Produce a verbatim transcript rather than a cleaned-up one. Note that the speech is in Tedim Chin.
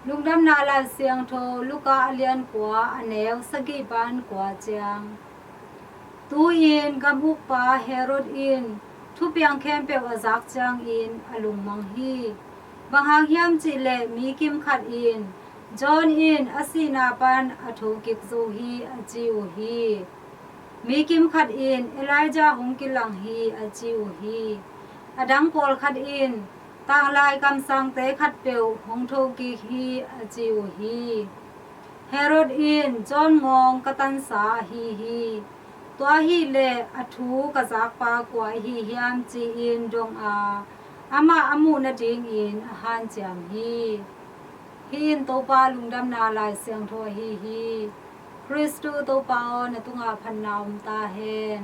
Lungdamna Lai Siangtho Luka a lian kua, a neu sagih pan kua ciang. Tu-in gam ukpa Herod in thupiang khempeuh a zak ciangin a lungmang hi. Bang hang hiam cih leh mi kim khat in, "John in a sihna pan a thokik zo hi," a ci uh hi. Mi kim khat in, "Elijah hong kilang hi," a ci uh hi. A dang pawlkhat in, "Tanglai kamsangte khatpeuh hong thokik hi," a ci uh hi. Herod in, "John ngawng ka tansa ahi hi. Tua ahih leh a thu ka zakpa kua ahi hiam?" ci-in dong a, amah a muh nadingin a hanciam hi. Hih in Topa Lungdamna Lai Siangtho ahi hi. Khristu Topa aw, na tungah phatna om ta hen.